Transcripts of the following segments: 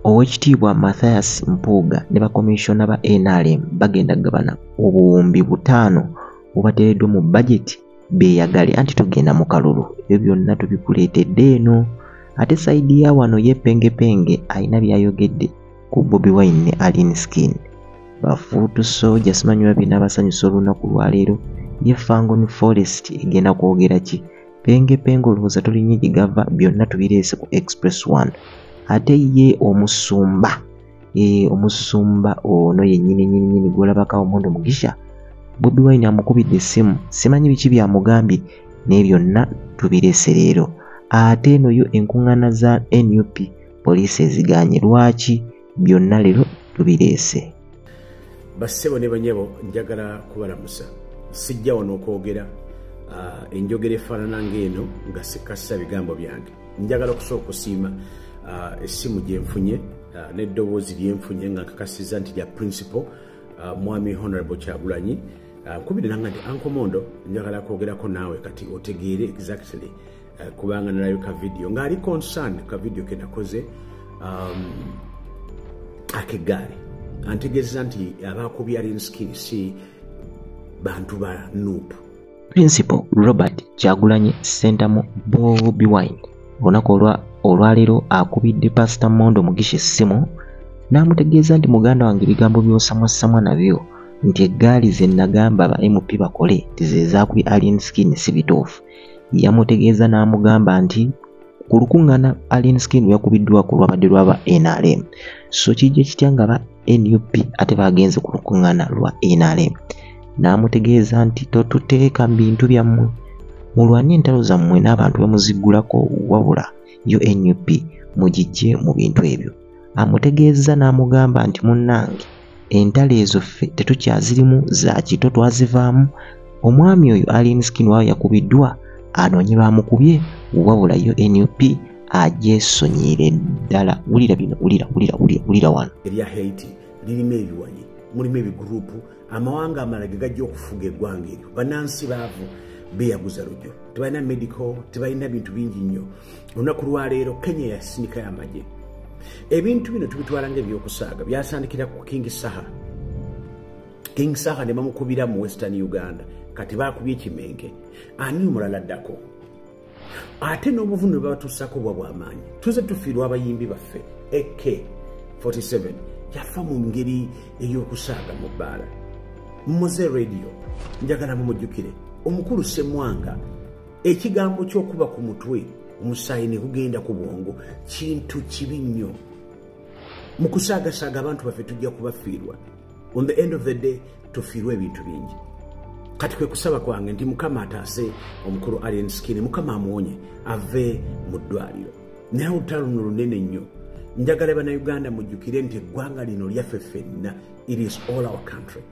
Oweekitiibwa Mathias Mpuuga ne bakomishona ba NRM bagenda kugabana 5,000 obubateereddwa mu bajeti beeyagale anti tugenda mu kalulu. Ebyo byonna tubikuleetedde eno. Ate sayidi ya wano ye Pengepenge alina by'ayogedde ku Bobi Wine ne Alien Skin. Bafuutu Soldier simanyi oba binaabasanyusa olunaku lwaleero. Ye Fangone Forest egenda kwogera ki? Pengepenge olowooza tolinye gye gava, byonna tubireese ku Express One. Ate ye omusumba, omusumba ono yennyini nnyini nnyini gw'olabako Omondo Mugisha, Bobi Wine amukubidde essimu, simanyi biki byamugambye, naye byonna tubireese leero. Ate eno yo enkuŋŋaana za NUP poliisi ezigaanye, lwaki? Byonna leero tubireese. Bassebo ne banyabo, njagala kubalamusa. Sijja wano okwogera enjogera efaanana ng'eno nga sikassa bigambo byange. Njagala okusooka okusiima essimu gye nfunye n'eddoboozi lye nfunye nga nkakasizza nti lya principal Mwami Honorable Kyagulanyi. Nkubidde nanga nti Uncle Mondo, njagala kwogerako naawe kati otegeere exactly, kubanga nalayo ka video ng'ali concerned ka video ke nakoze ak'eggaali. Antegeeza nti abakubye Alien Skin si bantu ba NUP. Principal Robert Kyagulanyi Ssentamu Bobi Wine olunaku olwaleero akubidde Pastor Mondo Mugisha essimu n'amutegeeza nti muganda wange ebigambo by'osamwassamwa nabyo nti eggaali ze nagamba ba MP bakole nti ze zaakubye Alien Skin si bituufu. Yamutegeeza n'amugamba nti ku lukuŋŋaana Alien Skin lwe yakubiddwako lwabadde lwaba NRM, so kijja kitya nga ba NUP ate bagenze ku lukuŋŋaana lwa NRM? N'amutegeeza nti totuteeka mu bintu byammwe, mulwane entalo zammwe n'abantu bamuziggulako, wabula yo NUP mugijje mu bintu ebyo. Amutegeeza n'amugamba nti munnange entalo ezo ffe tetukyazirimu, za kito twazivaamu. Omwami oyo Alien Skin waawe yakubiddwa anoonye bamukubye, wabula yo NUP agyesonyiire ddala. Wulira bino, wulira, wulira, wulira, wulira wano. Erya Haiti lirimu ebiwanyi, mulimu ebigurupu. Amawanga amalala ge gajja okufuga eggwanga eryo. Bannansi baavu, beeyaguza lujjo, tebalina medical, tebalina bintu bingi nnyo. Olunaku lwaleero Kenya yasindikayo amagye. Ebintu bino tubitwala ngaebyokusaaga. Byasandikira ku King Saha, King Saha ne bamukubira mu Western Uganda. Kati bakubye ekimenke, ani omulala addako? Ate n'obuvune bwe batuusako bwa bw'amaanyi. Tuze tufiirwa abayimbi baffe. AK 47 yafa mu ngeri ey'okusaaga mu bbaala. Muze Radio, njagala mumujjukire omukulu Semwanga. Ekigambo ky'okuba ku mutwe omusaayi ne gugenda ku bwongo kintu kibi nnyo. Mu kusaagasaaga abantu baffe tujja kubafiirwa. On the end of the day tufiirwa ebintu bingi. Kati kwe kusaba kwange nti Mukama ataase omukulu Alien Skin, Mukama amuwonye ave mu ddwaliro. Naye olutalo luno lunene nnyo. Njagala Bannayuganda mujjukire nti eggwanga lino lyaffe ffenna. It is all our country.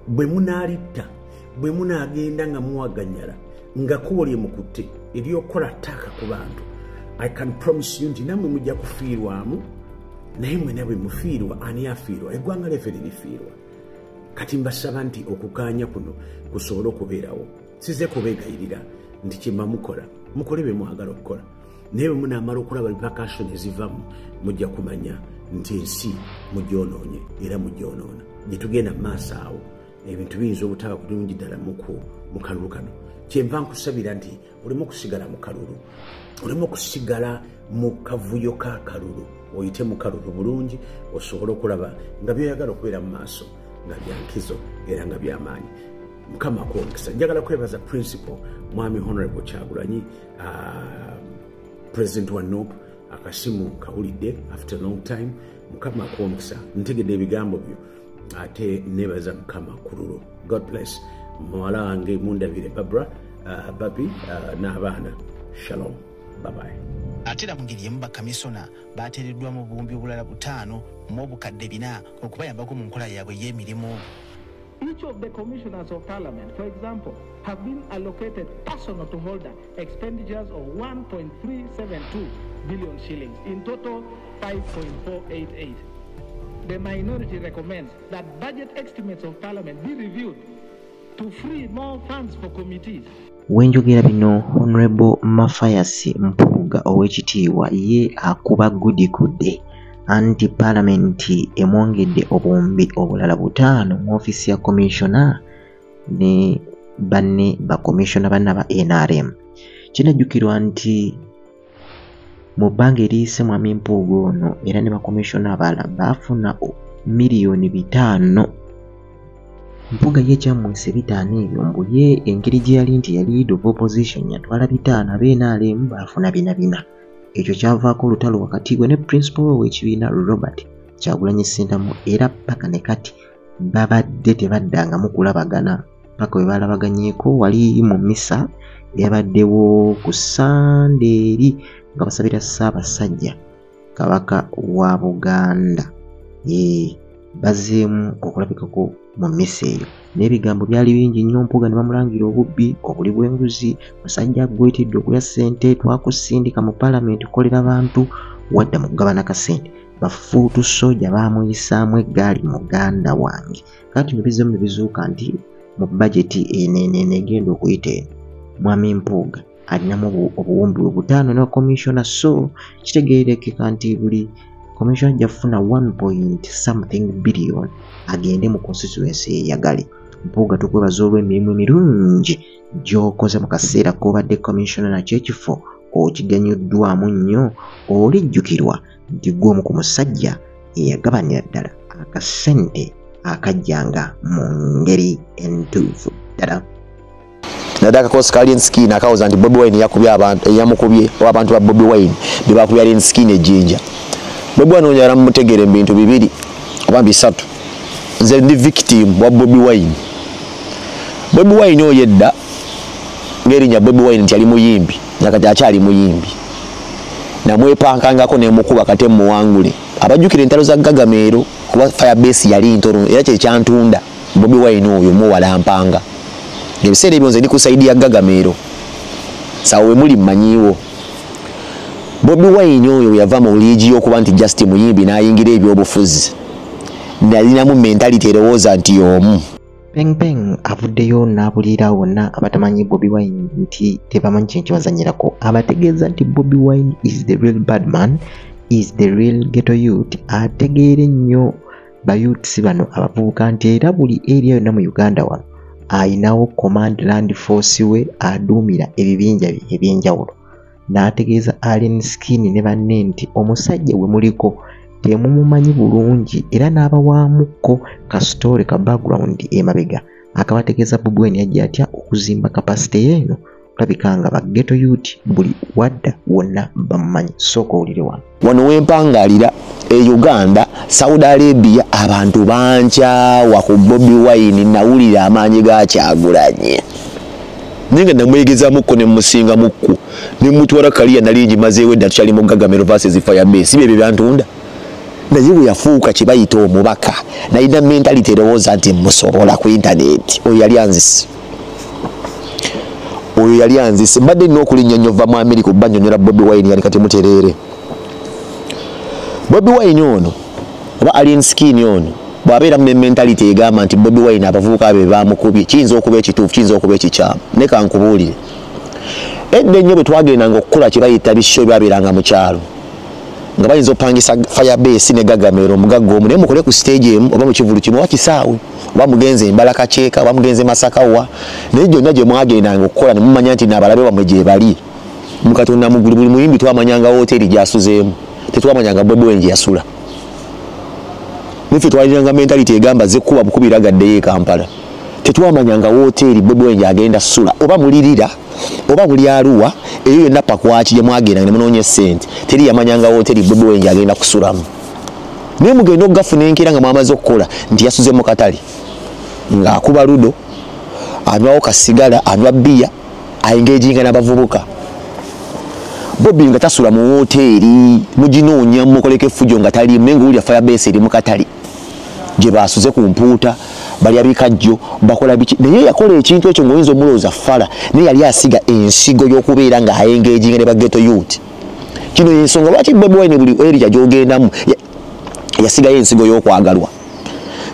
Bwe munaalitta, bwe munaagenda nga muwaganyala nga kkubo lye mukutte ery'okukola attack ku bantu, I can promise you nti nammwe mujja kufiirwamu. Naye mwena bwe mufiirwa, ani afiirwa? Eggwanga lyaffe lirifiirwa. Kati mbasaba nti okukaanya kuno kusobole okubeerawo. Size kubeegayirira nti kyemba mukola, mukole bye mwagala okukola, naye bwe munaamala okulaba repercussion ezivamu, mujja kumanya nti ensi mugyonoonye era mugyonoona. Gye tugenda mu maaso awo ebintu biyinza obutaba bulungi ddala mu kalulu kano. Kyenva nkusabira nti olimu okusigala mu kalulu, olimu okusigala mu kavuyo ka kalulu, oyite mu kalulu bulungi osobole okulaba nga byoyagala okubeera mu maaso nga byankizo era nga byamaanyi. Mukama akuwa omukisa. Njagala kwebaza principal Mwami Honorable Kyagulanyi, president wa NUP. Akasimu kawulidde after a long time. Mukama akuwa omukisa. Ntegedde ebigambo byo ate nebaza Mukama ku lulwo. God bless. Muwala wange mundabire Babra, babi n'abaana. Shalom, bye. Ate era mu ngeri emu bakamisona bateereddwa mu buwumbi obulala 4,400 okubayambako mu nkola yaabwe ey'emirimu. Each of the commissioners of parliament, for example, have been allocated personal to holder expenditures of 1.372 billion shillings, in total 5.488. The minority recommends that budget estimates of parliament be reviewed to free more funds for committees. Wenjogera bino, Honorable Mathias Mpuuga ow'ekitiibwa ye akuba gudikudde. Anti palamenti emwongedde obuwumbi obulala 5 mu ofiisi ya commissioner ne banne ba commissioner banna ba NRM. Kinajjukirwa nti mu bbanga eriyise Mwami Mpuuga ono era ne bakomishona abalala baafuna miliyoni 5. Mpuuga ye kyamwise 5 ebyo mbu ye engeri gye yali nti yali leader of opposition yatwala 5, aba NRM baafuna 4. Ekyo kyavaako olutalo wakati we ne principal w'ekibiina Robert Kyagulanyi Ssentamu, era paka ne kati babadde tebaddangamu kulabagana paka we balabaganyeeko wali mu misa eyabaddewo ku Sande eri nga basabira Ssaabasajja Kabaka wa Buganda. Bazzeemu okulabikako mu misa eyo n'ebigambo byali bingi nnyo. Mpuuga ne bamulangira obubbi, obuli bw'enguzi, musajja gwetidde okulya ssente, twakusindika mu palamenti kukolera bantu, wadda mu kugabana kasente. Bafuutu soja baamuyisaamu eggaali muganda wange. Kati bino bizzeemu ne bizuuka nti mu bajeti eno egenda okuyita eno Mwami Mpuuga alinamu obuwumbi 5 ne commissioner, so kitegeerekeka nti buli commissioner ajja kufuna 1 point something billion agende mu constituency eyagale. Mpuuga tukwebaza olw'emirimu emirungi gy'okoze mu kaseera k'obadde commissioner, nakyo ekifo okiganyuddwamu nnyo. Olijjukirwa nti ggwe omu ku musajja eyagabanira ddala akasente akajjanga mu ngeri entuufu ddala. Naddala akakosi ka Alien Skin akawoza nti Bobi Wine yakubye abantu, yamukubye oba abantu ba Bobi Wine be bakubye Alien Skin ejjinja. Bobi Wine ono yalamutegeera mu bintu 2 oba 3. Nze ndi victim wa Bobi Wine. Bobi Wine oyo edda ng'erinnya Bobi Wine nti yali muyimbi, nakati akyali muyimbi. Namwepankangako ne mukuba kate muwangule. Abajjukira entalo za Gagameero kuba Firebase yali ntono era kye kyantunda Bobi Wine oyo muwala mpanga. Ebiseera ebyo nze ndi ku sayidi ya Gagameero. Sawe muli mmanyiiwo. Bobi Wine oyo yava mu liigi y'okuba nti just muyimbi n'ayingira ebyobufuzi. Nalinamu mentality erowooza nti y'omu. Peng Peng avuddeyo n'abuulira bonna abatamanyi Bobi Wine nti tebamanyi kintu kibazannyirako. Abategeeza nti Bobi Wine is the real bad man, is the real ghetto youth. Ategeera ennyo bayouths bano abavubuka nti era buli area yonna mu Uganda wano ayinawo command land force we aduumira ebibinja bye ebyenjawulo. N'ategeeza Alien Skin ne banne nti omusajja gwe muliko temumumanyi bulungi, era n'abawaamuko ka story ka background emabega akabategeeza Bobi Wine yajja atya okuzimba capacity ye eno olabika nga ba ghetto youth buli wadda wonna bamumanyi. Sooka owulire wano. Wano wempangalira e Uganda, Saudi Arabia, abantu bankyawa ku Bobi Wine. Nawulira amaanyi ga Kyagulanyi ninga namwegezaamukko ne musingamukko ne mutwala kaliya nali ngimazeewo edda tukyali mu Gagamero versus Firebase. Si byebyo byantunda. Naye bwe yafuuka kye bayita omubaka nalina mentality erowooza nti musobola ku internet. Oyo yali anzise, oyo yali anzise. Mbadde nina okulinnya nnyo va mu America obbannyonnyola Bobi Wine yali kati mutereere. Bobi Wine ono oba Alien Skin ono bw'abeera mu mentality egamba nti Bobi Wine abavubuka be baamukubye, kiyinza okuba ekituufu, kiyinza okuba ekikyamu. Ne kankubuulire, edda ennyo bwe twagendanga okukola kye bayita bisho ebyabeeranga mu kyalo, nga bayinza opangisa Firebase ne Gagamero omugagga omu, naye mukole ku stage emu oba mu kivulu kimu oba kisaawe oba mugenze Mbalaka Kyeka oba mugenze Masaka wa, naye gyonna gye mwagendanga okukola ne mumanya nti n'abalabe bammwe gye bali. Mu Katonda mu ggulu buli muyimbi twamanyanga woteeri gy'asuzeemu, tetwamanyanga Bobi Wine gye yasula. Niffe twalinanga mentality egamba ze kuba bukubira gaddeyo e Kampala. Tetwamanyanga woteeri Bobi Wine gy'agenda sula, oba mulirira oba buli Arua, eyo yonna pakwaki gye mwagenda ne munoonya essente, teri yamanyanga woteeri Bobi Wine gy'agenda kusulamu. Naye mugenda okugafuna enkeera nga mwamaze okukola nti yasuze mu katale ng'akuba ludo, anywawo kasigala, anywa bbiya, aengaginga n'abavubuka. Bobi nga tasula mu woteeri, muginoonya mukoleko effujjo nga taliimu, naye ng'owulira Firebase eri mu katale gye basuze ku mpuuta, balya bikajjo, bakola biki. Naye yakola ekintu ekyo ng'oyinza omulowooza fala, naye yali asiga ensigo y'okubeera nga aengaginga ne ba ghetto youth. Kino y'ensonga lwaki Bobi Wine buli area gy'ogendamu yasigayo ensigo y'okwagalwa.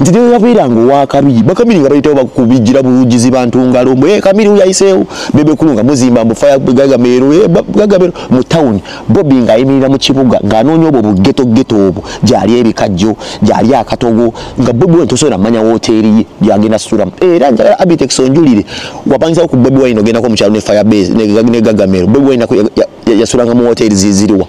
Nti ne yabeeranga owakabi bakamiri nga bayitawo bakubijjira bujuzi bantu ngalo mwe kamiri uyayiseewo Bebe Cool nga muzimba mu fire Gagamero Gagamero mu town. Bobi ng'ayimirira mu kibuga ng'anoonya obwo bugeto geto obwo gyali ebikajjo gyali akatogo nga Bobi Wine tosobola mmanya wooteeri ye gyagenda sulamu. Era njagala Abitex onjulire wapangisawo ku Bobi Wine ogendako mu kyalo ne fire base ne Gagamero. Bobi Wine yasulanga mu wooteeri ziziriwa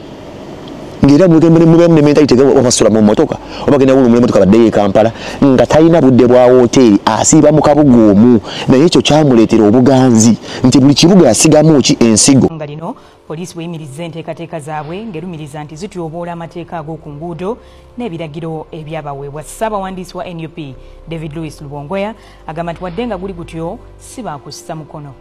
ngera mubeemu ne mentality obasula mu mmotoka oba genda wulu mu mmotoka baddeyo e Kampala nga talina budde bwa wooteeri asiiba mu kabuga omu. Naye ekyo kyamuleetera obuganzi nti buli kibuga yasigamu ki ensigo. Nga lino poliisi bweyimirizza enteekateeka zaabwe ng'erumiriza nti zityoboola amateeka ag'oku nguudo n'ebiragiro ebyabaweebwa. Ssaabawandiisi wa NUP David Lewis Lubongoya agamba nti wadde nga guli gutyo si baakussa mukono.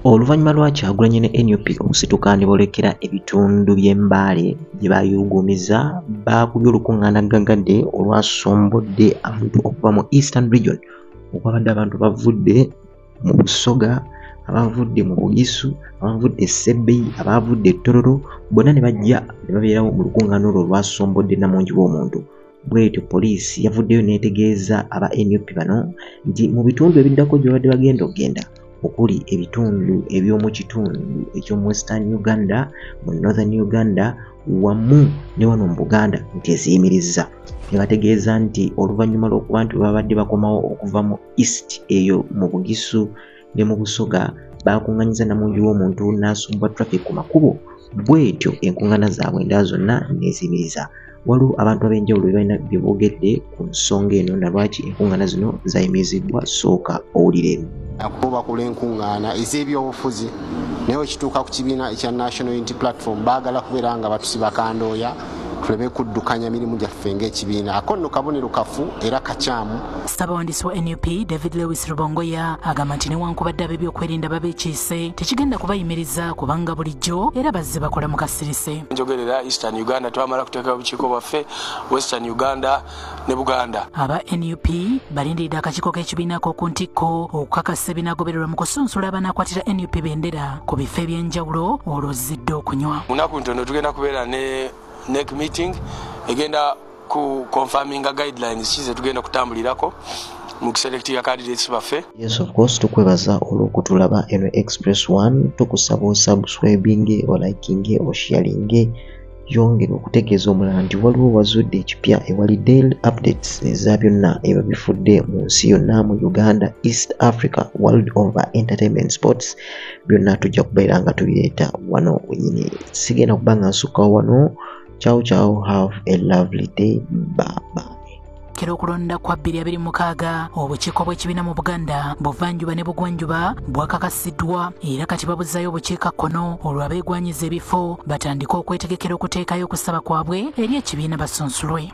Oluvannyuma lwa Kyagulanyi ne NUP okusituka ne boolekera ebitundu by'e Mbale gye bayuuguumiza baakubye olukuŋŋaana gaggadde olwasombodde abantu okuva mu Eastern Region okwabadde abantu bavudde mu Busoga, abavudde mu Bugisu, abavudde Sebei, abavudde Tororo, bonna ne bajja ne babeerawo mu lukuŋŋaana olwo olwasombodde nnamungi w'omuntu. Bw'etyo poliisi yavuddeyo n'etegeeza aba NUP bano nti mu bitundu ebiddako gye babadde bagenda okugenda okuli ebitundu eby'omu kitundu eky'omu Western Uganda, mu Northern Uganda wamu ne wano mu Buganda nti eziyimirizza. Ne bategeeza nti oluvannyuma lw'okuba nti babadde bakomawo okuva mu East eyo mu Bugisu ne mu Busoga baakuŋŋanyiza nnamungi w'omuntu n'asumbwa traffic ku makubo, bw'etyo enkuŋŋaana zaabwe endala zonna n'eziyimiriza. Waliwo abantu ab'enjawulo be balina bye boogedde ku nsonga eno na lwaki enkuŋŋaana zino zayimirizibwa. Sooka owulire. Bakula enkuŋŋaana ez'ebyobufuzi naye wekituuka ku kibiina ekya National Unity Platform baagala kubeera nga batusiba kandooya tuleme kuddukanya mirimu gyaffe ng'ekibiina. Ako nno kabonero kafu era kakyamu. Ssaabawandiisi wa NUP David Lewis Lubongoya agamba nti newankubadde ab'ebyokwerinda babeekiise tekigenda kubayimiriza kubanga bulijjo era bazze bakola mu kasirise. Njogerera Eastern Uganda twamala kuteekayo obukiiko bwaffe Western Uganda ne Buganda. Aba NUP balindiridde akakiiko k'ekibiina ak'oku ntikko okukakasa ebinaagobererwa mu kusunsula abanaakwatira NUP bendera ku bifo eby'enjawulo olwo zidde okunywa. Mu nnaku ntono tugenda kubeera ne NEC meeting egenda ku confirming guidelines ki ze tugenda kutambulirako mu kuselectinga candidates baffe. Yes, of course, tukwebaza olw'okutulaba eno Express One. Tukusaba osubscribinge, olikinge, osharinge, yongera okutegeeza omulala nti waliwo wazudde ekipya ewali daily updates eza byonna ebyo bifudde mu nsi yonna, mu Uganda, East Africa, world over, entertainment, sports, byonna tujja kubeera nga tubireeta wano wenyini. Sigenda kuba nga nsukkawo wano. Ciao ciao, have a lovely day, bye bye. Kero okulonda kwa 2026 obukiiko bw'ekibiina mu Buganda buvanjuba ne bugwanjuba bwakakasiddwa era kati babuzaayo obukiika kkono olwo abeegwanyiza ebifo batandike okwetegekera okuteekayo okusaba kwabwe eri ekibiina basunsulwe.